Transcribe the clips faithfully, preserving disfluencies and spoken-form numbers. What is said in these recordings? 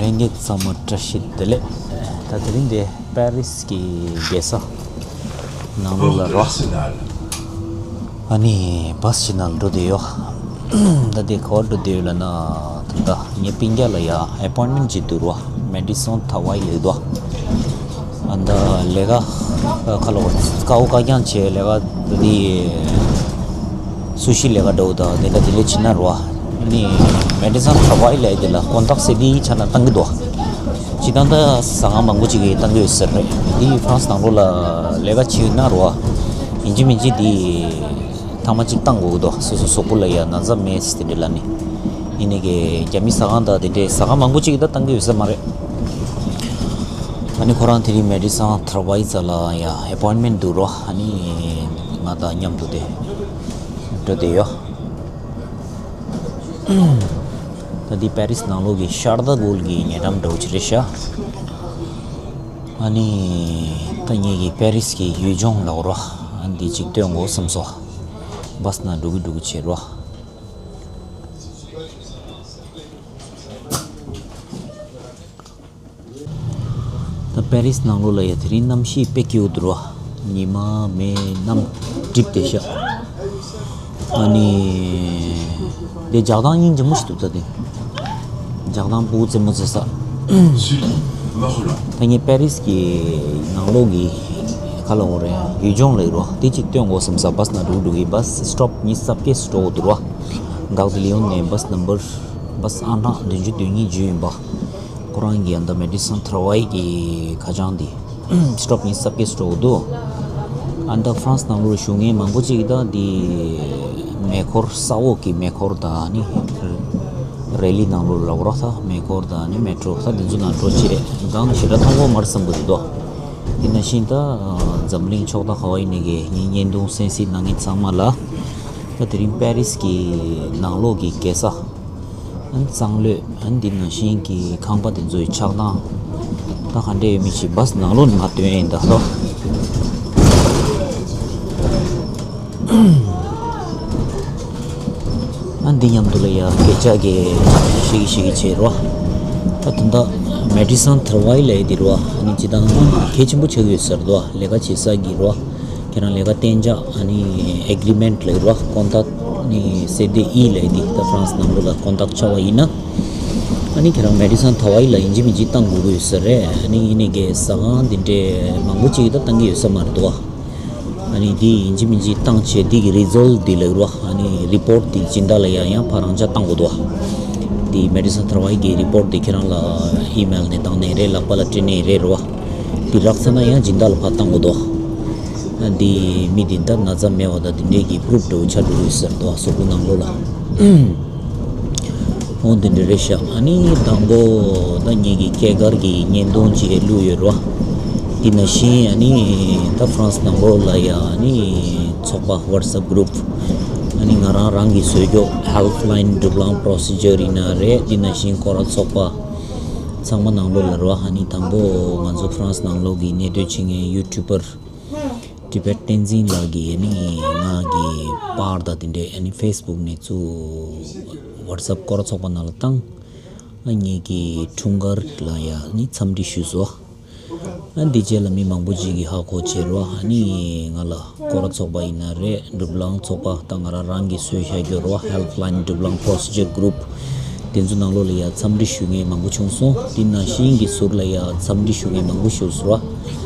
ལྷན་རྒྱས་ཚང་མ་བཀྲ་ཤིས་བདེ་ལེགས། ད་དེ་རིང་འདི་པེ་རིས་ཀྱི་རྒྱལ་ས་ནང་ལོགས་ལ་རོ། ཨ་ནི་བཱས་ཞིག་ནང་འགྲོ་བསྡད་ཡོད། ད་དེ་ག་པར་འགྲོ་བསྡད་ཡོད་ལབ་ན། ད་ལྟ་ངའི་སྤུན་ཀྱག་ལ་ཡ་ཨེ་པོའིན་མེན་ཅིག་འདུག་རོ། མེ་ཌི་སོན་ཐ་ཝའི་ལབ་འདུག་ཨ་ད་ལས་ཀ་ཁ་ལོ་དཀའ་བོ་དཀའ་རྐྱང་བྱས་ལས་ཀ་འདི་སུ་ཤི་ལས་ཀ་འདྲ་བོ་དང་དེ་འདྲ་དེ་འདྲ་བྱེད་ན་རོ། ཨ་ནི་མེ་ཌི་སོན་ཐ་ཝའི་ལབ་དེ་ལ་དཀོན་ཐག་སེ་དེའི་ཆ་ན་བཏང་གི་འདུག་སྤྱིར་བཏང་ད་ཟ་ཁང་མང་པོ་ཅིག་གིས་བཏང་གི་ཡོད་ཟེར་རེད། འདི་ཧྥ་རན་སི་ནང་ལོགས་ལ་ལས་ཀ་བྱེད་ན་རོ། ཡིན་གཅིག་མིན་གཅིག་འདི་ཐེངས་མ་གཅིག་བཏང་དགོས་ཀྱི་འདུག་སོ་སོ་གཟུགས་པོ་ལ་ཡ་ན་ཚ་མེད་དེ་འདྲ་ལབ་ནི། ཡིན་ནའི་གི་རྒྱ་མི་ཟ་ཁང་དང་དེ་འདྲའི་ཟ་ཁང་མང་པོ་ཅིག་གིས་ད་བཏང་གི་ཡོད་ས་མ་རེད། ཨ་ནི་ཁོ་རང་དེ་རིང་མེ་ཌི་སོན་ཐ་ཝའི་རྩ་ལ་ཡ་ཨེ་པོའིན་མེན་འདུག་རོ། ཨ་ནི་ང་དང་མཉམ་དུ་དེ་འགྲོ་བསྡད་ཡོད། ད་འདི་པེ་རིས་ནང་ལོགས་ཀྱི་ཤར་དྷ་གྷུལ་གྱི་ཉེ་འགྲམ་འདྲ་བོ་ཅིག་རེད་ཤག་ཨ་ནི་ད་ངེད་ཀྱི་པེ་རིས་ཀྱི་ཡུལ་ལྗོངས་ལབ་རོ། ཨ་འདི་ཅིག་སྟོན་དགོས་བསམ་སོང་། བཱས་ནང་འགྲོ་གི་འགྲོ་གི་བྱེད་རོ། ད་པེ་རིས་ནང་ལོགས་ལ་ཡ་དེ་རིང་གནམ་གཤིས་དཔེ་སྐྱིད་པོ་འདུག་རོ། ཉི་མ་མེད། གནམ་གྲིབ་བསྡད་ཤག་ཨ་ནི་དེ་ཇག་ཐང་སྙིང་རྗེ་མོ་ཞིག་འདུག་ད་དེ་ཇག་ཐང་སྤུ་གུ་རྩེད་མོ་རྩེ་ས། ད་ངས་པེ་རིས་ཀྱི་ནང་ལོགས་ཀྱི་ཁ་ལ་འོ་རེད། ཡུལ་ལྗོངས་ལ་ཡོད་རོ། དེ་གཅིག་སྟོན་དགོས་བསམ་ས། བཱས་ནང་འགྲོ་གི་འགྲོ་གི་བཱས་སི་ཊོབ་ཉི་ཤུ་རྩ་བརྒྱད་འགྲོ་འདུག་རོ། གག་ཏི་ལི་ཡོན་ནས་བཱས་ནམ་བར་བཱས་ཨང་གྲངས་བདུན་ཅུ་དོན་གཉིས་བརྒྱུད་ཡིན་པ། ཁོ་རང་གི་ཨ་ད་མེ་ཌི་སོན་ཐ་ཝའི་གི་ཁ་བྱང་འདི་སི་ཊོབ་ཉི་ཤུ་རྩ་བརྒྱད་འགྲོ་འདུག་ཨ་ད་ཧྥ་རན་སི་ནང་ལོགས་བཞུགས་མཁན་མང་པོ་ཅིག་ད་འདི་མེ་འཁོར་ས་འོག་གི་མེ་འཁོར་དང་ནི་རེ་ལི་ནང་ལོགས་ལ་འོ་ར་ད་མེ་འཁོར་དང་ནི་མེ་ཊྲོ་ད་འདི་ཚོ་ནང་འགྲོ་བྱས་སྒང་ཞེ་དྲག་མཐོང་གི་མ་རེད་བསམ་གི་འདུག་དེ་ནང་བཞིན་ད་འཛམ་གླིང་ཕྱོགས་མཐའ་ག་བ་ཡིན་ནའི་གི་ངའི་བརྙན་ཐུང་གསན་གཟིགས་གནང་མཁན་ཚང་མ་ལ་ད་དེ་རིང་པེ་རིས་ཀྱི་ནང་ལོགས་ཀྱི་རྒྱལ་ས། ཨན་གཙང་ལོས་ཨན་འདི་ནང་བཞིན་གྱི་ཁང་པ་དེ་ཚོའི་ཆགས་སྟངས་ད་ག་འདྲས་ཡོད་མེད་ཅིག་བཱས་ནང་ལོགས་ནས་མར་སྟོན་ཡིན་ད་ལོ། ཨན་འདི་མཉམ་དུ་ལ་ཡ་སྐད་ཆ་གི་ཤིག་ཤིག་བྱེད་རོ། ད་དེ་འདྲ་མེ་ཌི་སོན་ཐ་ཝའི་ལ་ཡ་དེ་རོ། ཨ་ནི་སྤྱིར་བཏང་གལ་ཆེན་པོ་ཆགས་ཡོད་ཟེར་རོ། ལས་ཀ་བྱེད་ས་གི་རོ། ཁྱེད་རང་ལས་ཀ་གཏན་འཇགས་ཨ་ནི་ཨེ་གྷི་རི་མེན་ཊི་ལབ་རོ། ཀོན་ཊེག་ནི་སེ་དེ་ཨི་ལབ་དེ་ད་ཧྥ་རན་སི་ནང་ལོགས་ལ་ཀོན་ཊེག་ཆགས་པ་ཡིན་ན། ཨ་ནི་ཁྱེད་རང་མེ་ཌི་སོན་ཐ་ཝའི་ལ་ཡིན་གཅིག་མིན་གཅིག་བཏང་དགོས་ཀྱི་ཡོད་ས་རེད། ཨ་ནི་ཡིན་ནའི་གི་ཟ་ཁང་འདི་འདྲའི་མང་པོ་ཅིག་ད་བཏང་གི་ཡོད་ས་མ་རེད་དོ། ཨ་ནི་འདི་ཡིན་གཅིག་མིན་གཅིག་བཏང་བྱས་འདི་གི་རི་ཛོལ་ཊི་འདི་ལབ་རོ། ཨ་ནི་རི་པོར་ཊི་འདི་སྦྱིན་བདག་ལ་ཡང་ཡང་ཕར་རང་འཇགས་བཏང་དགོས་དོ། འདི་མེ་ཌི་སོན་ཐ་ཝའི་གི་རི་པོར་ཊི་འདི་ཁྱེད་རང་ལ་ཨི་མེལ་ནས་བཏང་ནའི་རེད། ལག་པ་ལ་སྤྲད་ནའི་རེད་རོ། འདི་རག་ཚར་ན་ཡང་སྦྱིན་བདག་ལ་ཕར་བཏང་དགོས་དོ། འདི་མི་འདི་འདྲ་ན་ཚ་མེད་པ་དང་འདི་འདྲའི་གི་པུ་རུབ་འདྲ་བོ་ཆགས་འགྲོ་གི་ཡོད་ཟེར་འདུག་གཟུགས་པོ་ནང་ལོགས་ལ། འོ་འདི་འདྲ་རེད་ཤག་ཨ་ནི་དང་པོ་ད་ངེད་ཀྱི་སྐྱེས་སྐར་གྱི་བརྙན་ཐུང་ཅིག་བླུགས་ཡོད་རོ། འདི་ནང་བཞིན་ཨ་ནི་ད་ཧྥ་རན་སི་ནང་ལོགས་ལ་ཡ་ཨ་ནི་ཚོགས་པ་ཝ་ཊི་སི་ཨེབ་གུ་རུབ་ཨ་ནི་ང་རང་རང་གིས་བཟོས་རྒྱུ་ཧེལ་ཕ་ལ་ཡིན་གྲུབ་ལམ་པོ་རོ་སི་ཇར་ཡིན་ན་རེད། འདི་ནང་བཞིན་སྐོར་ར་ཚོགས་པ་ཚང་མ་ནང་ལོགས་ལ་རོ། ཨ་ནི་དང་པོ་ང་ཚོ་ཧྥ་རན་སི་ནང་ལོགས་ཀྱི་གནས་སྡོད་བྱེད་མཁན་ཡུ་ཊུབ་པར། ཊི་བེཊ་བསྟན་འཛིན་ལགས་ཀྱིས་ཨ་ནི་ང་གི་པར་དང་དེ་འདྲའི་ཨ་ནི་ཕེ་སི་བུག་ནས་བཙུགས། ཝ་ཊི་སི་ཨེབ་སྐོར་ར་ཚོགས་པ་ནང་ལ་བཏང་། ཨ་ངེད་ཀྱི་འཁྲུངས་སྐར་ལ་ཡ་ཨ་ནི་འཚམས་འདྲི་ཞུས་སོ། ཨ་འདི་རྗེས་ལ་མི་མང་པོ་ཅིག་གིས་ཧ་གོ་བྱས་རོ། ཨ་ནི་ང་ལ་སྐོར་ར་ཚོགས་པ་ཡིན་ན་རེད། གྲུབ་ལམ་ཚོགས་པ་ད་ང་རང་རང་གིས་བཟོས་བཞག་རྒྱུ་རོ། ཧེལ་ཕ་ལ་ཡིན་གྲུབ་ལམ་པོ་རོ་སི་ཇར་གུ་རུབ་དེ་ཚོ་ནང་ལོགས་ལ་ཡ་འཚམས་འདྲི་ཞུ་མཁན་མང་པོ་བྱུང་སོང་། དེ་ནང་བཞིན་གྱི་ཟུར་ལ་ཡ་འཚམས་འདྲི་ཞུ་མཁན་མང་པོ་བྱུང་སོང་ར།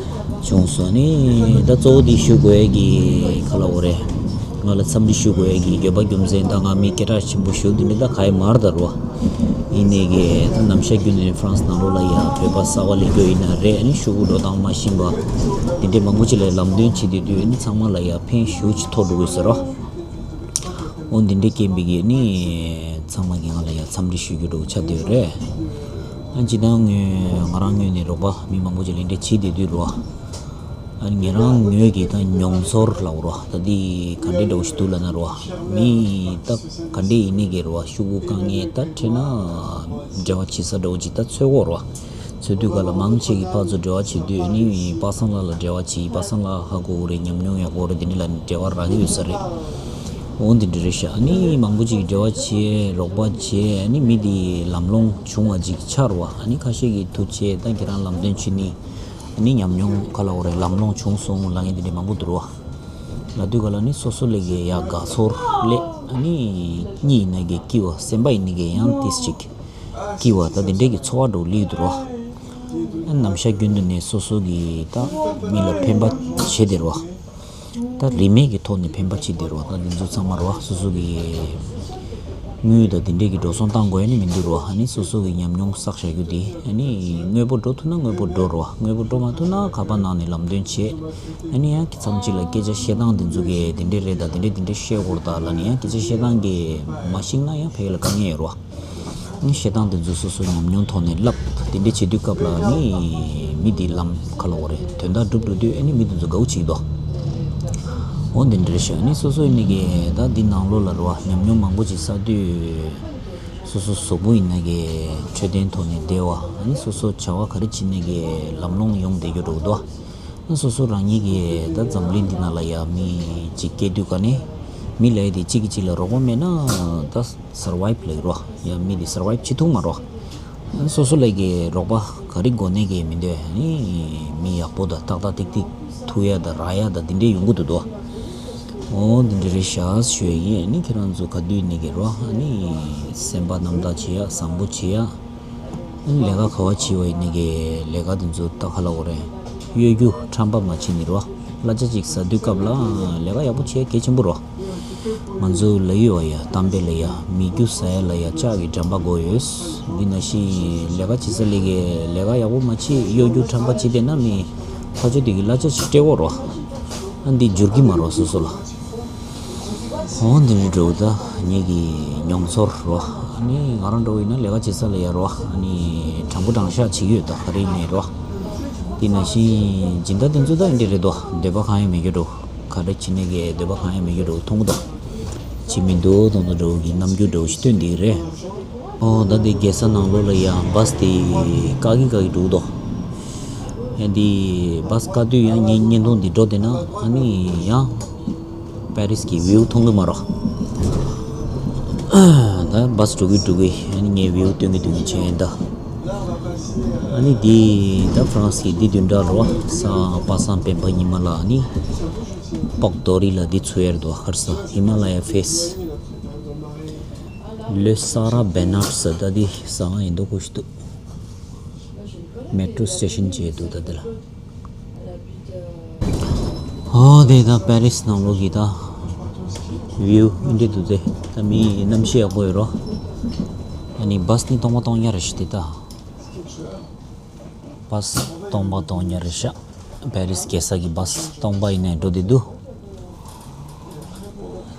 བྱུང་སོང་ནི། ད་གཙོ་བོ་འདི་ཞུ་དགོས་ཡ་གི་ག་ལབ་དགོས་རེད། ང་ལ་འཚམས་འདྲི་ཞུ་དགོས་ཡ་གི་དགོས་པ་རྒྱུ་མཚན་ད་ང་མི་སྐད་གྲགས་ཆེན་པོ་ཞུ་འདི་འདྲ་ད་ག་ཡེ་མ་རེད་ད་རོ། ཡིན་ནའི་གི་ད་ནམ་ཞག་རྒྱུན་ནས་ཧྥ་རན་སི་ནང་ལོགས་ལ་ཡ་བོད་པ་གསར་པ་སླེབས་རྒྱུ་ཡིན་ན་རེད། ཨ་ནི་ཤོག་གུ་འགྲོ་སྟངས་མ་ཤེས་པ་འདི་འདྲའི་མང་པོ་ཅིག་ལ་ལམ་སྟོན་བྱེད་བསྡད་དུས་ཨ་ནི་ཚང་མ་ལ་ཡ་ཕན་ཞེ་པོ་ཅིག་ཐོགས་འགྲོ་གི་ཟེར་རོ། འོ་འདི་འདྲའི་རྐྱེན་པས་གི་ནི་ཚང་མ་གི་ང་ལ་ཡ་འཚམས་འདྲི་ཞུ་རྒྱུ་འདྲ་བོ་ཆགས་བསྡད་ཡོད་རེད། ཨ་སྤྱིར་བཏང་ངོས་ང་རང་ངོས་ནས་རོགས་པ་མི་མང་པོ་ཅིག་ལ་འདི་འདྲ་བྱེད་བསྡད་དུས་རོ། ཨ་ངེད་རང་ངོས་ཀྱི་ད་མྱོང་ཚོར་ལབ་རོ། ད་འདི་ག་འདྲའི་འདྲ་བོ་ཞིག་འདུག་ལབ་ན་རོ། མི་ད་ག་འདྲའི་ཡིན་ནའི་གི་རོ། ཤོག་གུ་དཀའ་ངལ་ད་འཕྲད་ན་འབྲེལ་བ་བྱེད་ས་འདྲ་བོ་ཅིག་ད་འཚོལ་གོ་རོ། འཚོལ་དུས་ག་ལ་མང་ཆེ་གི་ཕར་ཚུར་འབྲེལ་བ་བྱེད་དུས་ནི་པ་སངས་ལགས་ལ་འབྲེལ་བ་བྱེད། པ་སངས་ལགས་ཧ་གོ་གི་རེད། ཉམས་མྱོང་ཡག་པོ་རེད། དེ་འདྲ་ལ་འབྲེལ་བ་རག་གི་ཡོད་ས་རེད། འོ་འདི་འདྲ་རེད་ཤག་ཨ་ནི་མང་པོ་ཅིག་འབྲེལ་བ་བྱས་རོགས་པ་བྱས། ཨ་ནི་མི་འདི་ལམ་སློང་བྱུང་བ་ཅིག་ཆགས་རེད་བ། ཨ་ནི་ཁ་ཤས་ཀྱིས་ཐུགས་རྗེ་ཆེ། ད་ཁྱེད་རང་ལམ་སྟོན་བྱེད་ནི། ཨ་ནི་ཉམས་མྱོང་ག་ལབ་དགོས་རེད། ལམ་སློང་བྱུང་སོང་ལབ་མཁན་དེ་འདྲ་མང་པོ་འདུག་རེད་བ། ལབ་དུས་ག་ལ་ནི་སོ་སོ་ལ་གི་ཡ་དགའ་ཚོར་སླེབས། ཨ་ནི་གཉིས་ཡིན་ན་གི་སྐྱིད་པ། སེམས་པ་ཡིན་ན་གི་ཡང་ཏོག་ཙམ་ཅིག་སྐྱིད་པ་ད་དེ་འདྲས་ཀྱི་ཚོར་བ་འདྲ་པོ་སླེབས་འདུག་རེད་བ། ཨ་ནམ་ཞག་རྒྱུན་དུ་ནས་སོ་སོ་གི་ད་མི་ལ་ཕན་པ་བྱེད་བསྡད་རེད་བ། ད་རིན་མེད་ཀྱི་ཐོག་ནས་ཕན་པ་བྱེད་བསྡད་རེད་བ། ད་འདི་ཚོ་ཚང་མ་རེད་བ། སོ་སོ་གི་དངུལ་དང་དེ་འདྲས་ཀྱི་འགྲོ་སོང་བཏང་དགོས་ཡ་ནི་མི་འདུག་རེད་བ། ཨ་ནི་སོ་སོ་གི་ཉམས་མྱོང་བསགས་བཞག་རྒྱུ་དེ། ཨ་ནི་དངོས་པོ་འགྲོ་ཐུབ་ན་དངོས་པོ་འགྲོ་རེད་བ། དངོས་པོ་འགྲོ་མ་ཐུབ་ན་ཁ་པར་ནང་ནས་ལམ་སྟོན་བྱེད། ཨ་ནི་ཡང་མཚམས་གཅིག་ལ་སྐད་ཆ་བཤད་སྟངས་དེ་ཚོ་གི་དེ་འདྲས་རེད་ད། དེ་འདྲས་དེ་འདྲས་བཤད་དགོས་རེད་ད་ལབ་ནས་ཡང་སྐད་ཆ་བཤད་སྟངས་གི་མ་ཤེས་ན་ཡང་ཕ་གི་ལ་དཀའ་ངལ་ཡོད་རེད་བ། བཤད་སྟངས་དེ་ཚོ་སོ་སོ་ཉམས་མྱོང་ཐོག་ནས་བསླབ། དེ་འདྲ་བྱེད་དུས་སྐབས་ལ་ནི་མི་དེ་ལམ་ག་ལབ་དགོས་རེད། དོན་དག་སྒྲུབ་འགྲོ་དུས་ཨ་ནི་མི་དེ་ཚོ་དགའ་པོ་བྱེད་ཀྱི་འདུག་འོ་འདི་འདྲ་རེད་ཤག་ཨ་ནི་སོ་སོ་ཡིན་ནི་གི་ད་འདི་ནང་ལོགས་ལ་རེད་བ། ཉམས་མྱོང་མང་པོ་ཅིག་བསགས་དུས་སོ་སོ་གཟུགས་པོ་ཡིན་ནི་གི་འཕྲོད་བསྟེན་ཐོག་ནས་བདེ་བ། ཨ་ནི་སོ་སོ་བྱ་བ་ག་རེ་བྱེད་ནི་གི་ལམ་ལྷོང་ཡོང་བསྡད་རྒྱུ་འདྲ་པོ་འདུག་སོ་སོ་རང་ཉིད་ཀྱི་ད་འཛམ་གླིང་འདི་ནང་ལ་ཡ་མི་གཅིག་སྐྱེས་དུས་ག་ནས་མི་ལབ་ཡ་དེ་གཅིག་གིས་གཅིག་ལ་རོགས་པ་མེད་ན་ད་སར་ཝའིབ་ལབ་ཀྱི་རེད་བ། ཡ་མི་དེ་སར་ཝའིབ་བྱེད་ཐུབ་མ་རེད་བ། སོ་སོ་ལ་གི་རོགས་པ་ག་རེ་དགོས་ནས་གི་མི་འདོད། ནི་མི་ཡག་པོ་དང་ཏག་ཏག་ཏིག་ཏིག་ཐུག་ཡ་དང་རག་ཡ་དང་དེ་འདྲས་ཡོང་གི་འདུག་དོ། འོ་འདི་འདྲ་རེད་ཤག་ཞུ་ཡ་ཡིན། ནི་ཁྱེད་རང་ཚོ་ག་དུས་ནས་གི་རེད་བ། ནི་སེམས་པ་རྣམ་དག་བྱེད་ཡ། བཟང་པོ་བྱེད་ཡ། ལས་ཀ་ག་པར་བྱེད་པ་ཡིན་ནའི་གི་ལས་ཀ་དེ་ཚོ་ད་ག་ལབ་དགོས་རེད། གཡོ་སྒྱུ་ཁྲམ་པ་མ་བྱེད་ནི་རོ། གླ་ཆ་ཅིག་ཟ་དུས་སྐབས་ལ་ལས་ཀ་ཡག་པོ་བྱེད་གལ་ཆེན་པོ་རོ། ང་ཚོ་ལ་ཡོད་པ་ཡ་གཏམ་དཔེ་ལ་ཡ་མི་རྒྱུ་ཟ་ཡ་ལ་ཡ་ལྕགས་ཀྱི་འགྲམ་པ་དགོས་ཡོད། འདི་ནང་བཞིན་ལས་ཀ་བྱེད་ས་ལས་ཀའི་ལས་ཀ་ཡག་པོ་མ་བྱེད་གཡོ་སྒྱུ་ཁྲམ་པ་བྱེད་བསྡད་ན་མི་ཕར་ཕྱོགས་དེ་གི་གླ་ཆ་ཞིག་སྤྲད་དགོས་རོ། ཨ་འདི་འགྱུར་གི་མ་རོ་སོ་སོ་ལ། འོ་འདི་ནི་འགྲོ་ད་ངེད་ཀྱི་མྱོང་ཚོར་རོ། ཨ་ནི་ང་རང་འགྲོ་ཡིན་ན་ལས་ཀ་བྱེད་ས་ལ་ཡ་རོ། ཨ་ནི་དྲང་པོ་དྲང་བཞག་བྱེད་ཀྱི་ཡོད་ད་ག་རེ་ཡིན་ནའི་རོ། དེ་ནང་བཞིན་སྦྱིན་བདག་དེ་ཚོ་ད་འདི་རེད་དོ། འདོད་པ་གང་ཡང་མེད་རྒྱུ་འགྲོ། ག་རེ་བྱེད་ནས་གི་འདོད་པ་གང་ཡང་མེད་རྒྱུ་འགྲོ་མཐོང་གི་འདུག་བྱེད་མི་འདུག་དང་དུ་འགྲོ་གི་རྣམ་འགྱུར་འགྲོ་ཞིག་སྟོན་འདི་རེད། ཨོ་ད་འདི་རྒྱལ་ས་ནང་ལོགས་ལ་ཡང་བཱས་དེ་བཀག་གི་བཀག་གི་འགྲོ་གི་འདུག་ཡང་འདི་བཱས་བཀག་དུས་ཡང་བརྙན་བརྙན་ཐུང་འདི་འགྲོ་བསྡད་ན་ཨ་ནི་ཡང་པེ་རིས་ཀྱི་བིའུ་མཐོང་གི་མ་རེད། ད་བཱས་འགྲོ་གི་འགྲོ་གི་ཨ་ནི་ངས་བིའུ་སྟོན་གི་སྟོན་གི་བྱས་ཡིན་ད། ཨ་ནི་འདི་ད་ཧྥ་རན་སི་གི་འདི་བདུན་ཕྲག་རེད་བ། ས་པ་སངས་སྤེན་པ་ཉི་མ་ལ་ཨ་ནི་པག་རྡོ་རི་ལ་འདི་ཚུར་ཡར་འདུག་ཧར་ས་ཧི་མ་ལ་ཡ་ཕེས། ལེ་ས་ར་བེ་ནར་ས་ད་འདི་ས་ཨ་ཡིན་འདུག་ཁུ་ཤི་འདུག་མེ་ཊོ་སི་ཊེ་ཤན་བྱས་འདུག་ད་འདི་ལ། ཨོ་དེ་ད་པེ་རིས་ནང་ལོགས་ཀྱི་ད་བིའུ་འདི་འདུག་དེ་ད་མི་གནམ་གཤིས་ཡག་པོ་ཡོད་རོ། ཨ་ནི་བཱས་ནི་སྟོང་པ་སྟོང་ཉག་རེད་ཤག་དེ་ད། བཱས་སྟོང་པ་སྟོང་ཉག་རེད་ཤག་པེ་རིས་རྒྱལ་ས་གི་བཱས་སྟོང་པ་ཡིན་ནའི་འགྲོ་བསྡད་འདུག་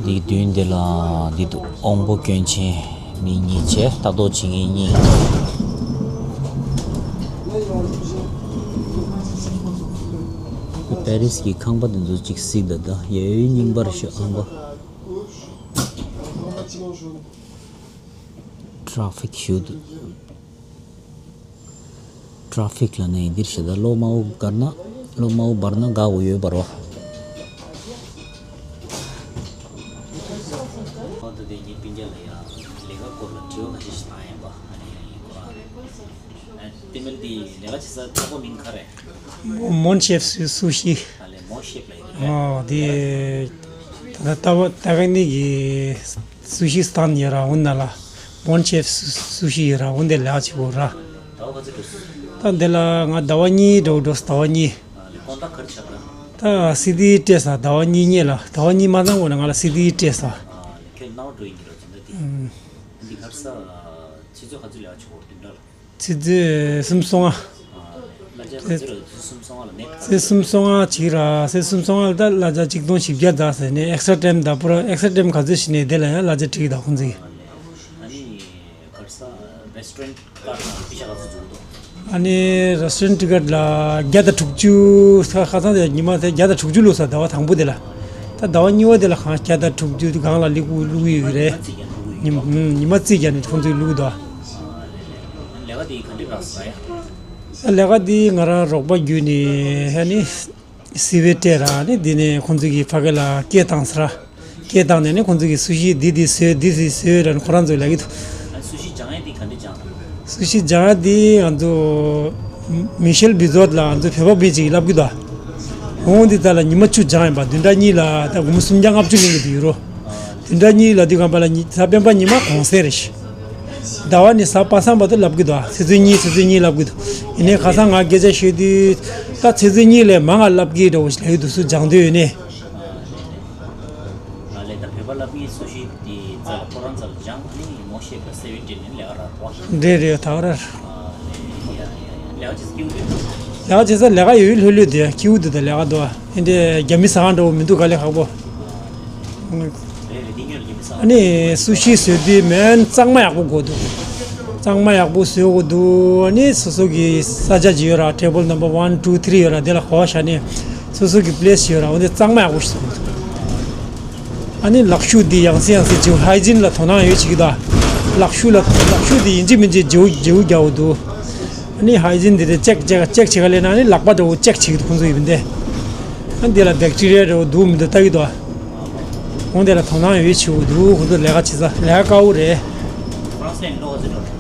འདིའི་མདུན་དེ་ལ་འདི་འདུག་དབང་པོ་སྐྱོན་ཅན་མི་གཉིས་བྱས་ལྟ་རྟོག་བྱེད་མཁན་གཉིས། པེ་རིས་ཀྱི་ཁང་པ་འདི་ཚོ་གཅིག་གཟིགས་ད་ད་ཡ་ཡོད་རྙིང་པ་རེད་ཤག་ཁང་པ། ཊ་ར་ཕིག་ཞུ་འདུག་ཊ་ར་ཕིག་ལ་ནི་འདིར་ཞེ་ད་ལོ་མའོ་བར་ན་ལོ་མའོ་བར་ན་དགའ་བོ་ཡོད་པ་རོ། ཨོ་ད་དེ་ངའི་སྤུན་ཀྱག་ལ་ཡང་ལས་ཀ་སྐོར་ལ་དྲི་བ་ཁ་ཤས་ཤིག་བཏང་ཡིན་པ། ཨ་ནི་ཁོ་རང་ཨ་དེ་མིན་དེ་ལས་ཀ་བྱེད་ས་ཚ་པོ་མིང་ག་རེ། མོན་ཤེབ་སུ་ཤི། ཨ་ལས་མོན་ཤེབ་ལ་ཡིན་རེད། ཨོ་དེ་ད་ལྟ་ད་ད་ག་ནི་གི་སུ་ཤི་སྟན་ཡོད་ར། འོ་ན་ལ་མོན་ཤེབ་སུ་ཤི་ཡོད་ར། འོ་འདི་ལས་ཀ་བྱེད་དགོས་ར། ད་འདི་ལ་ང་ཟླ་བ་གཉིས་འགྲོ་འགྲོ་ཟླ་བ་གཉིས། ད་སི་ཌི་སྤྲད་ས་ཟླ་བ་གཉིས་གཉིས་ལ་ཟླ་བ་གཉིས་མ་ཚང་བ་ན་ང་ལ་སི་ཌི་སྤྲད་ས། ཆུ་ཚོད་གསུམ་སོང་ང་། ཚེས་གསུམ་སོང་ང་ཅིག་ར། ཚེས་གསུམ་སོང་ང་ལ་ད་གླ་ཆ་ཆིག་སྟོང་བཞི་བརྒྱ་ད་ཟེར་ནས་ཨེག་སི་ཊ་ཊེམ་ད་པུ་ར་ཨེག་སི་ཊ་ཊེམ་ག་ཚོད་ཞིག་ནས་དེ་ལ་ཡང་གླ་ཆ་ཁྲིག་ད་ཁོང་ཚིག་ཨ་ནི་རེ་སི་ཊོ་རན་ཊི་ཀཊ་ལ་ཁ་ཚ་འཛུགས་འདུག་ཨ་ནི་རེ་སི་ཊོ་རན་ཊི་ཀཊ་ལ་བརྒྱ་དང་དྲུག་ཅུ་ཁ་ཚང་དེ་ཉི་མ་དེ་བརྒྱ་དང་དྲུག་ཅུ་བླུགས་ས་ཟླ་བ་དང་པོ་དེ་ལ། ད་ཟླ་བ་གཉིས་པ་དེ་ལ་གང་བརྒྱ་དང་དྲུག་ཅུ་སྒང་ལ་བླུགས་བླུགས་ཡོད་ཀྱི་རེད། ཉི་མ་ཉི་མ་རྩིས་རྒྱག་ནས་ཁོང་ཚོས་བླུགས་འདུག་ལས་ཀ་དེ་ག་འདྲ་རག་སོང་ཡ། ལས་ཀ་དེ་ང་རང་རོགས་པ་བརྒྱུད་ནས་ཨ་ནི། སི་ཝི་སྤྲད་ར་ནི་འདི་ནས་ཁོང་ཚོ་གིས་ཕ་གི་ལ་སྐད་བཏང་ས་ར། སྐད་བཏང་ནས་ནི་ཁོང་ཚོ་གིས་སུ་ཤི་འདི་འདི་བཟོས་འདི་འདི་བཟོས་ར་ནི་ཁོ་རང་ཚོས་ལབ་ཀྱི་འདུག། ཨ། སུ་ཤི་སྦྱང་ཡ་དེ་ག་འདྲ་སྦྱང་། སུ་ཤི་སྦྱང་ཡ་དེ་ང་ཚོ་མི་ཤེལ་བི་ཛོད་ལ་ང་ཚོ་བོད་པ་མི་གཅིག་གིས་ལབ་ཀྱི་འདུག། ཨ། འོང་འདི་ད་ལ་ཉི་མ་བཅུ་སྦྱང་ཡིན་པ། བདུན་ཕྲག་གཉིས་ལ་ད་སྒོར་མོ་སུམ་བརྒྱ་ལྔ་བཅུ་ལེན་གྱི་འདུག་ཡུ་རོ། བདུན་ཕྲག་གཉིས་ལ་དུས་སྒང་པ་ལ་ཉི་གཟའ་སྤེན་པ་ཉི་མ་གུང་སེང་རེད་ཤག། ཟླ་བ་ནི་གཟའ་པ་སངས་བར་དུ་ལབ་ཀྱི་འདུག། ཨ། ཚེས་ཚོད་གཉིས་ཚེས་ཚོད་གཉིས་ལབ་ཀྱི་འདུག། ཡིན་ནའི་ཁ་སང་ང་སྐད་ཆ་བཤད་དུས་ད་ཚེས་ཚོད་གཉིས་ལས་མང་ང་ལབ་ཀྱི་འདྲ་བོ་ཞིག་ལབ་ཀྱི་འདུག། སུ་སྦྱང་འདོད་ཡོད་ནའི། ང་ལས་ད་བོད་པ་ལབ་ངེས་སུ་ཤི་དེ་རྩ་ལ་ཁོ་རང་རྩ་ལ་སྦྱང་ནི་མོ་ཤེས་པ་སེ་ཝེ་ཏྲེ་ནི་ལས་ཀ་ར་བ། རེད་རེད། ད་ག་ར། ལས་ཀ་བྱེད་ས་སྐྱིད་པོ་རེད། ལས་ཀ་བྱེད་ས་ལས་ཀ་ཡོད་ལྷོད་ལྷོད་དེ་སྐྱིད་པོ་འདུག། ད་ལས་ཀ་འདུག། ཨ། དེ་འདྲའི་རྒྱ་མི་ཟ་ཁང་འདྲ་བོ་མི་འདུག་ག། ལས་ཁག་པོ། རེད་རེད། དེ་ཉོ་ལ་རྒྱ་མི་ཟ་ཁང་། ཨ་ནི་སུ་ཤི་བཟོས་དུས་མེན་གཙང་མ་ཡག་པོ་དགོས་འདུག། གཙང་མ་ཡག་པོ་བཟོས་དགོས་འདུག། ཨ་ནི་སོ་སོ་གི་ས་ཆ་ཅིག་ཡོད་ར། ཊེ་བལ་ནམ་བར་ཝན་ཊུ་ཐི་རི་ཡོད་ར། དེ་ལ་གོ་བ་བཞག་ནས་སོ་སོ་གི་པི་ལེ་སི་ཡོད་ར། འོ་དེ་གཙང་མ་ཡག་པོ་ཞིག་བཟོ་དགོས་འདུག། ཨ་ནི་ལག་ཤུབས་འདི་ཡང་སེ་ཡང་སེ་བརྗེ་པོ། ཧའི་ཇིན་ལ་དོ་སྣང་ཡོད་བྱེད་ཀྱི་འདུག། ལག་ཤུབས་ལ་ལག་ཤུབས་འདི་ཡིན་གཅིག་མིན་གཅིག་བརྗེ་པོ་བརྗེ་པོ་རྒྱག་དགོས་འདུག། ཨ་ནི་ཧའི་ཇིན་འདི་རེད། ཅེག་ཅེག་ཅེག་བྱེད་ག་སླེབས་ན་ཨ་ནི་ལག་པ་འདྲ་བོ་ཅེག་བྱེད་ཀྱི་འདུག་ཁོང་ཚོ་ཡིན་པ་འདི། ཨ་ནི་འདི་ལ་བེག་ཊི་རི་ཡ་འདྲ་བོ་འདུག་མི་འདུག་ལྟ་གི་འདུག། ཨ། འོང་དེ་ལ་དོ་སྣང་ཡོད་བྱེད་དགོས་འདུག། ཁོང་ཚོ་ལས་ཀ་བྱེད་ས་ལས་ཀ་དཀའ་བོ་རེད། ཧྥ་རན་སི་ལ་ལོ་ག་ཚོད་འགྲོ།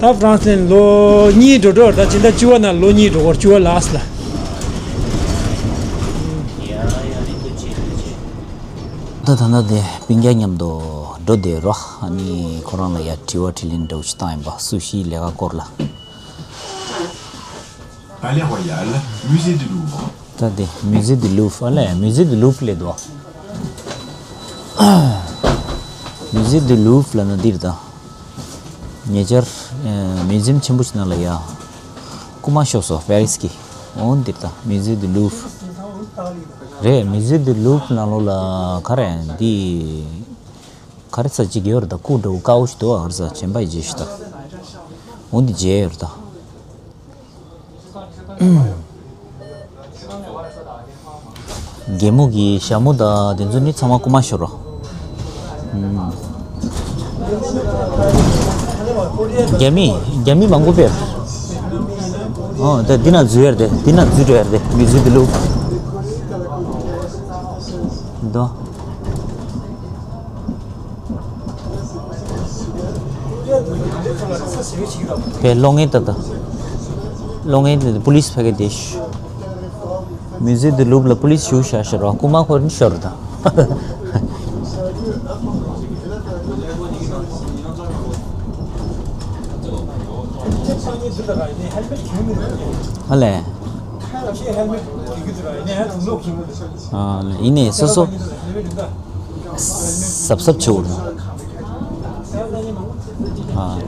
ད་ཧྥ་རན་སི་ལ་ལོ་གཉིས་འགྲོ་འགྲོ། ད་ཕྱི་ཟླ་བཅུ་པ་ནང་ལོ་གཉིས་འགྲོ་གི་རེད། བཅུ་པ་ལ་སི་ལ། ད་ད་ལྟ་དེ་སྤུན་ཀྱག་མཉམ་དུ་འགྲོ་བསྡད་རོ། ཨ་ནི་ཁོ་རང་ལ་ཡ་དྲི་བ་དྲིས་ལན་འདྲ་བོ་ཞིག་བཏང་ཡིན་པ། སུ་ཤིའི་ལས་ཀ་སྐོར་ལ། Allez Royal, Musée du Louvre. ད་དེ་Musée du Louvre། ཨ་ལས། Musée du Louvre ལས་དོ། Musée du Louvre ལ་ན་འདིར་ད། ཉེ་ཆར་ཨ་མིའུ་ཛི་ཡམ་ཆེན་པོ་ཞིག་ནང་ལ་ཡ། རྐུ་མ་ཤོར་སོང་པེ་རིས་ཀྱི། འོ་འདིར་ད་Musée du Louvre རེད། Musée du Louvre ནང་ལོགས་ལ་ག་རེ་འདི། ག་རེ་ཟ་ཅིག་ཡོད་རེད་ད། སྐུ་འདྲ་བོ་དཀར་པོ་ཞིག་འདུག། ཨ། ག་རེ་ཟ་བྱེད་པ་ཡི་རྗེས་ཤིག་ད། འོ་འདི་མཇལ་ཡོད་རེད་ད། རྒན་མོ་གི་ཞྭ་མོ་དང་དེ་ཚོ་ནི་ཚང་མ་རྐུ་མ་ཤོར་རོ། ཨུམ། རྒྱ་མི་རྒྱ་མི་མང་པོ་ཕེབས། ཨོ་ད་འདི་ན་འཛུལ་ཡར་དེ། འདི་ན་འཛུལ་འགྲོ་ཡར་དེ། མི་འཛུལ་དེ་ལུག་དོ། པའི་གློག་བརྙན་ལྟ་ད། གློག་བརྙན་དེ་པུ་ལིས་ཕ་གི་དེ་ཤི། མི་ཛི་དུ་ལུབ་ལ་པུ་ལིས་ཞུ་ཤ་ཤ་རོ། རྐུ་མ་ཁོ་རང་ཤོར་ད། ཨ་ལས། ཨ་ལས། ཡིན་ནའི་སོ་སོ། གཟབ་གཟབ་བྱེད་དགོས་རེད། ཨ།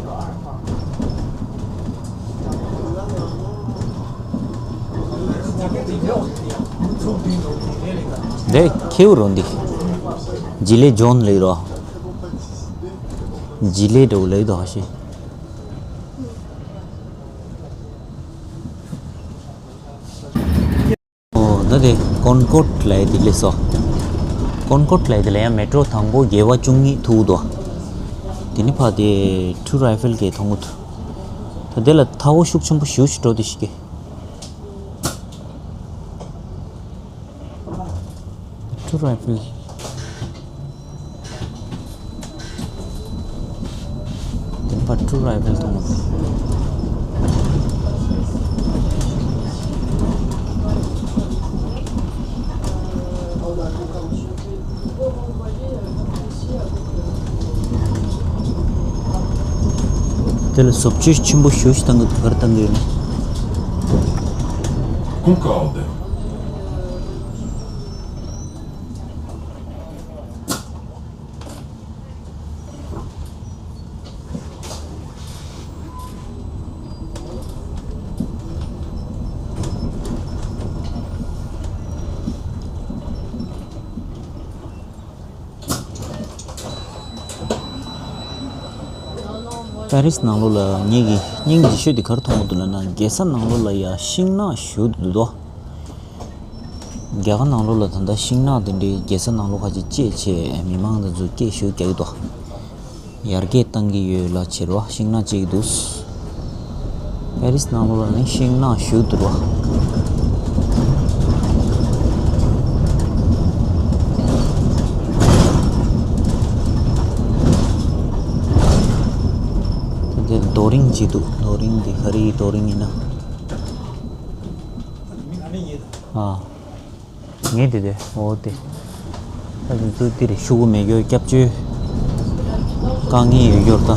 དེ་ཁེའུ་རོ་འདི། ཇི་ལེ་ཇོན་ལེ་རོ། ཇི་ལེ་འདྲ་བོ་ལེ་དོ་ཧ་ཤེ། ཨོ་ད་དེ་ཀོན་ཀོརྡ་ལབ་ཡས་དེ་སླེབས་སོང་། ཀོན་ཀོརྡ་ལབ་ཡས་དེ་ལ་ཡང་མེ་ཊོ་དང་པོ་བརྒྱད་པ་བཅུ་གཉིས་ཐུག་འདུག། དེ་ནི་ཕ་དེ་ཊུར་ཨའི་ཧྥེལ་གྱི་མཐོང་གི་འདུག། ད་དེ་ལ་ཐལ་བ་ཤུགས་ཆེན་པོ་ཞེ་པོ་ཅིག་འགྲོ་དེ་ཤི་གི། ཊུར་ཨའི་ཧྥེལ། དེ་ཕར་ཊུར་ཨའི་ཧྥེལ་མཐོང་གི་འདུག། དེ་ལ་བཟོ་བཅོས་ཆེན་པོ་ཞེ་པོ་ཅིག་བཏང་གི་འདུག། ག་རེ་བཏང་གི་ཡོད་ན། Concorde. པེ་རིས་ནང་ལོགས་ལ་ངེད་ཀྱིས་སྙིང་རྗེ་ཤོས་དེ་ག་རེ་མཐོང་གི་འདུག་ལབ་ན། རྒྱལ་ས་ནང་ལོགས་ལ་ཡ་ཤིང་ནགས་ཞེ་པོ་འདུག་དོ། རྒྱ་གར་ནང་ལོགས་ལ་ད་ལྟ་ཤིང་ནགས་དེ་འདྲའི་རྒྱལ་ས་ནང་ལོགས་ཁ་ཅིག་བཅད་བྱས་མི་མང་དེ་ཚོ་སྐད་ཞེ་པོ་རྒྱག་གི་འདུག། ཡར་རྒྱས་བཏང་གི་ཡོད་ལ་བྱེད་རོགས། ཤིང་ནགས་གཅིག་འདུག། པེ་རིས་ནང་ལོགས་ལ་ནི་ཤིང་ནགས་ཞེ་པོ་འདུག་རོགས། རྡོ་རིང་ཅིག་འདུག་རྡོ་རིང་འདི་ག་རེ་ཡི་རྡོ་རིང་ཡིན་ན། ཨ། ངས་དེ་དེ་འོ་དེ། ད་དེ་ཚོ་འདིར་ཤོག་གུ་མེད་རྒྱུ་སྐྱབས་བཅོལ་དཀའ་ངལ་ཡོད་རྒྱུར་ད།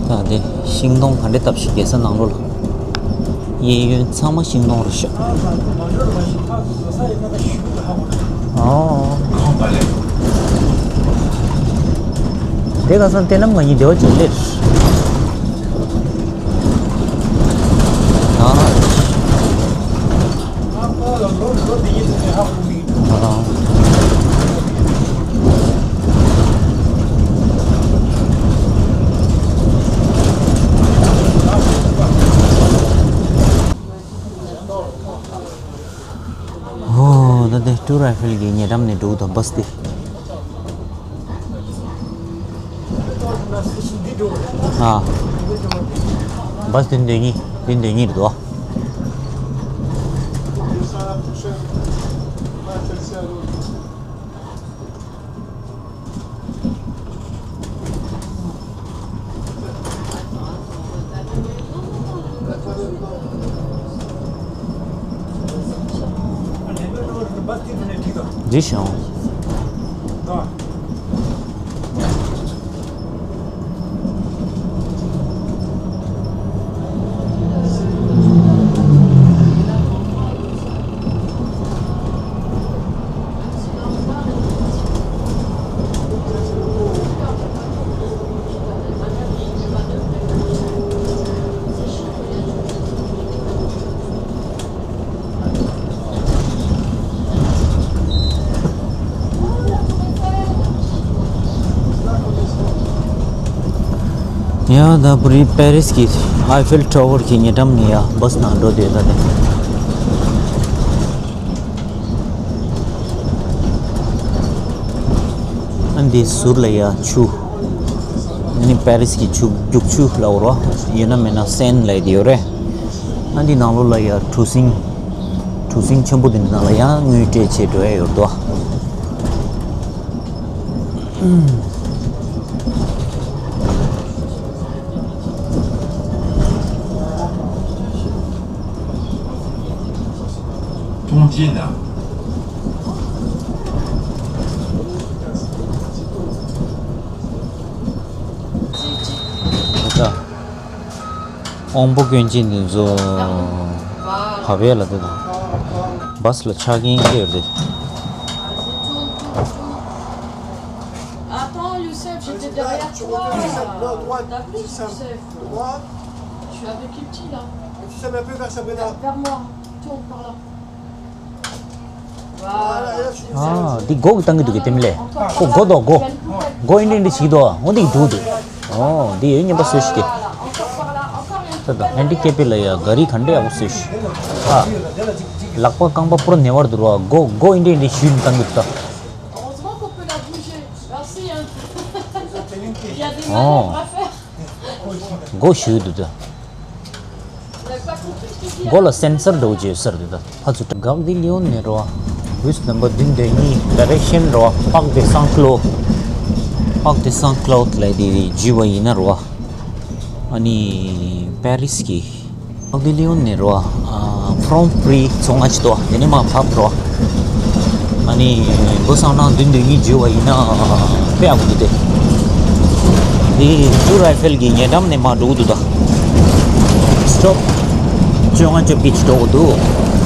ད་དེ་ཤིང་སྡོང་ག་འདྲ་བཏབ་ཤིག་རྒྱལ་ས་ནང་ལོགས་ལ། གཡས་གཡོན་ཚང་མ་ཤིང་སྡོང་རེད་ཤག་ཨོ། དེ་ག་ས་དེ་ནམ་ང་གཉིས་བདེ་བ་ཅིག་སླེབས། ཨ། ཨོ། ད་ལྟ་ཊུ་རའི་ཧྥིལ་གྱི་ཉེ་འགྲམ་ནས་འགྲོ་གི་འདུག་བྷ་སི་དེ། ཨ། བྷ་སི་དེ་འདོན་གཉིས། དེ་འདོན་གཉིས་རེད་འདུག་འདི་བྱུང་། ཡ་ད་པེ་རི་སི་གི་ཨའི་ཧྥེལ་ཊ་ཝར་གྱི་ཉེ་འགྲམ་ནས་ཡ་བྷ་སི་ནང་འགྲོ་བསྡད་ད་དེ། ཨ་འདི་ཟུར་ལ་ཡ་ཆུ། ཨ་ནི་པེ་རི་སི་གི་ཆུ། རྒྱུག་ཆུ་ལབ་རོ། ཡོད་ན་མེད་ན་སེན་ལབ་དེ་ཡོད་རེད། ཨ་འདི་ནང་ལོགས་ལ་ཡ་གྲུ་གཟིངས། གྲུ་གཟིངས་ཆེན་པོ་དེ་འདི་ནང་ལ་ཡ་དངུལ་སྤྲད་བྱས་འགྲོ་ཡ་ཡོད་དོ། དབང་པོ་སྐྱོན་ཅན་དེ་ཚོ་བབས་ཡ་ལ་དེ་དང་། བྷ་སི་ལ་ཆགས་རྐྱེན་སྐྱེ་ཡོད་རེད། Attends, Youssef, j'étais derrière toi. T'as vu, Youssef ? Je suis avec Ipti, là. Vers moi. Tourne par là. ཨ། འདི་སྒོ་གི་བཏང་གི་འདུག་གི་དེ་མི་ལས། ཁོ་སྒོ་དོ་སྒོ། སྒོ་ཨིན་འདྲ་འདྲ་ཞིག་དོ། འོ་འདི་འདུག་འདུག་ཨོ་འདི་ཡོད་ཉན་པ་བཟོས་ཤིག་གི། ད་ད་ཧན་ཌི་ཀེ་པི་ལ་ཡ་ག་རི་ག་འདྲ་ཡག་པོ་བཟོས་ཤིག་ཨ། ལག་པ་རྐང་པ་པུ་ར་ནེ་བར་འདུག་ར། སྒོ་སྒོ་ཨིན་འདྲ་འདྲ་ཞིག་བཏང་གི་འདུག་ད། Heureusement qu'on peut la bouger. Merci, hein. Il y a des manœuvres à faire. སྒོ་ཞིག་འདུག་ད། སྒོ་ལ་སེན་སར་འདྲ་བོ་ཅིག་ཡོད་ས་རེད་ད། ཕར་ཚུར། གག་དི་ལི་ཡོན་ནས་རོ། བུས་ནམ་བར་བདུན་དོན་གཉིས། ཌའི་རེག་ཤན་རོ། པག་དེ་སང་ཀློ། པག་དེ་སང་ཀློ་ལ་དེ་བརྒྱུད་པ་ཡིན་ན་རོ། ཨ་ནི་པེ་རི་སི་གི། གག་དི་ལི་ཡོན་ནས་རོ། ཨ། ཕ་རོང་པི་རི་ཚོང་ང་ཅི་དོ། དེ་ནས་མ་ཕབ་རོ། ཨ་ནི་སྒོ་སང་ནང་བདུན་དོན་གཉིས་བརྒྱུད་པ་ཡིན་ན་དཔེ་ཡག་པོ་འདུག་སྟེ། འདི་ཊུ་རའི་ཧྥེལ་གྱི་ཉེ་འགྲམ་ནས་མར་འགྲོ་གི་འདུག་ད། སི་ཊོབ་བཅོ་ལྔ་བཅོ་བརྒྱད་ཅིག་འགྲོ་གི་འདུག་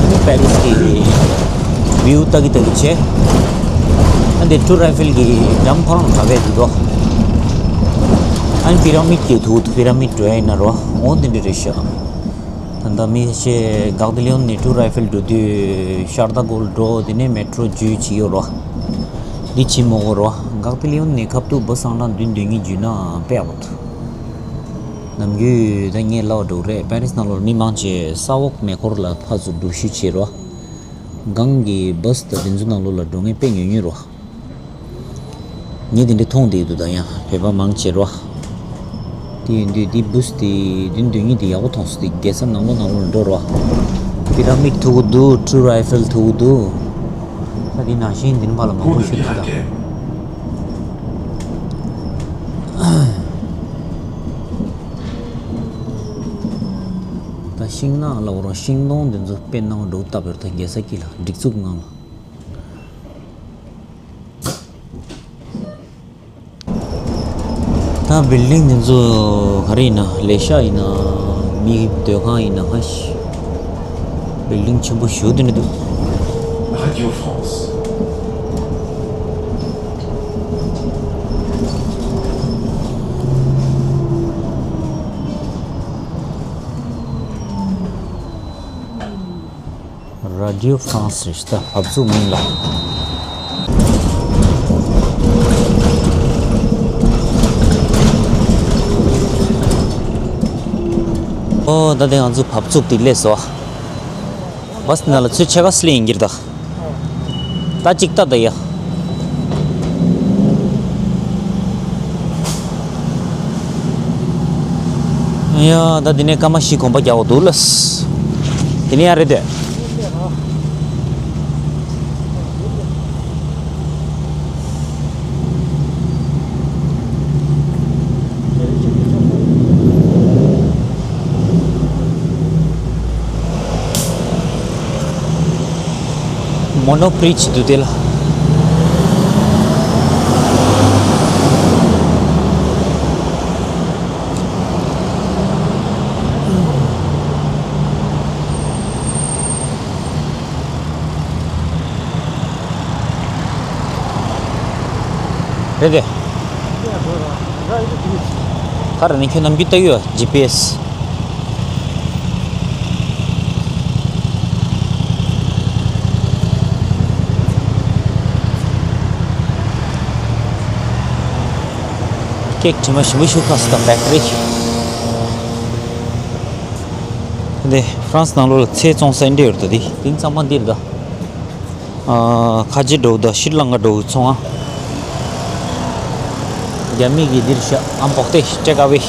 ཨ་ནི་པེ་རི་སི་གི་བིའུ་ལྟ་གི་ལྟ་གི་བྱས། ཨ་འདི་ཊུ་རའི་ཧྥེལ་གྱི་འགྲམ་ཕ་རོང་གྲྭ་པས་འདུག་དོ། ཨ་ནི་པི་ར་མིད་ཀྱི་འདུག་པི་ར་མིད་འགྲོ་ཡ་ཡིན་ན་རོ། འོ་འདི་འདྲ་རེད་ཤག་ད་ལྟ་མི་ཤེས། གག་དི་ལི་ཡོན་ནས་ཊུ་རའི་ཧྥེལ་འགྲོ་དུས་ཤར་ད་གོལ་འགྲོ། དེ་ནས་མེ་ཊྲོ་བརྒྱུད་ཅིག་ཡོད་རོ། འདི་ཕྱི་མོ་གོ་རོ། གག་དི་ལི་ཡོན་ནས་ཁབ་ཏུ་སྒོ་སང་ནང་བདུན་དོན་གཉིས་བརྒྱུད་ན་དཔེ་ཡག་པོ་འདུག་ནམ་རྒྱུན་ད་ངས་ལབ་འགྲོ་གི་རེད། པེ་རི་སི་ནང་ལོགས་མི་མང་ཆེ་ས་འོག་མེ་འཁོར་ལ་ཕར་ཚུར་འགྲོ་ཤུགས་ཆེ་རོ། སྒང་གི་བྷ་སི་དང་དེ་ཚོ་ནང་ལོགས་ལ་འགྲོ་མཁན་དཔེ་ཉུང་ཉུང་རོ། ངས་དེ་འདྲ་མཐོང་བསྡད་འདུག་ད་ཡང་བོད་པ་མང་ཆེ་རོ། དེ་ཡིན་དུས་དེ་བུས་དེ་བདུན་བདུན་གཉིས་དེ་ཡག་པོ་མཐོང་སོང་། དེ་རྒྱལ་ས་ནང་ལོགས་ནང་ལོགས་ལ་འགྲོ་རོགས། པི་ར་མིད་མཐོ་པོ་འདུག་ཊུ་རའི་ཨེ་ཧྥེལ་མཐོ་པོ་འདུག་ད་དེ་ནང་བཞིན་འདི་ནས་ཕར་ལ་མང་པོ་ཞིག་འདུག་ད། ད་ཤིང་ནགས་ལ་འོ་རོགས། ཤིང་སྡོང་འདི་ཚོ་དཔེ་སྣང་བ་འགྲོ་སྟབས་ཡོད། ད་རྒྱལ་ས་དཀྱིལ་ལ་སྒྲིག་འཛུགས་ངང་ལ། ད་བིལ་ལྡིང་འདི་ཚོ་ག་རེ་ཡིན་ན། ལས་ཤག་ཡིན་ན། མི་སྡོད་ཁང་ཡིན་ན། ཧ་ཤི། བིལ་ལྡིང་ཆེན་པོ་ཞེ་པོ་དེ་འདྲ་འདུག Radio France. ར་ཌིའོ་ཧྥ་རན་སི་རེད་ཤག་ད་བབས་ཚུགས་མིན་ལ། ཨོ། ད་དེ་ང་ཚོ་བབས་ཚུགས་དེ་སླེབས་སོང་། བ་སི་ནང་ལ་ཚུར་ཕྱེད་ཀ་སླེབས་ཡིན་གྱི་རེད་ད། ད་གཅིག་ལྟ་ད་ཡ། ཡ། ད་འདི་ནས་སྐར་མ་བཞི་གོམ་པ་རྒྱག་དགོས་འདུག་ལ། དེ་ནས་ཡར་རེད་དེ། མོ་ནོ་པྲི་ཆི་འདུག་དེ་ལ། རེད་དེ། ག་རེ་ནི་ཁྱོད་ནམ་རྒྱུན་ལྟ་གི་ཡོད། ཇི་པི་ཨེ་སི། ཀེག་དྲི་མ་ཞིམ་པོ་ཞིག་ཁ་སི་དང་བེ་ཀ་རི། འདི་ཧྥ་རན་སི་ནང་ལོགས་ལ་ཚལ་བཙོང་ས་འདི་ཡོད་རེད་ད། འདི་དེང་ཚང་མ་འདིར་ད། ཨ། ཁ་ཆེ་འགྲོ་ད་ཤྲི་ལང་ཀ་འགྲོ་ཚོང་ཨ། རྒྱ་མི་གི་འདིར་ཤ་ཨམ་པོག་ཏེ་ཊེག་ཨ་ཝེ།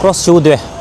ཀྲོ་སི་ཞུ་དེ།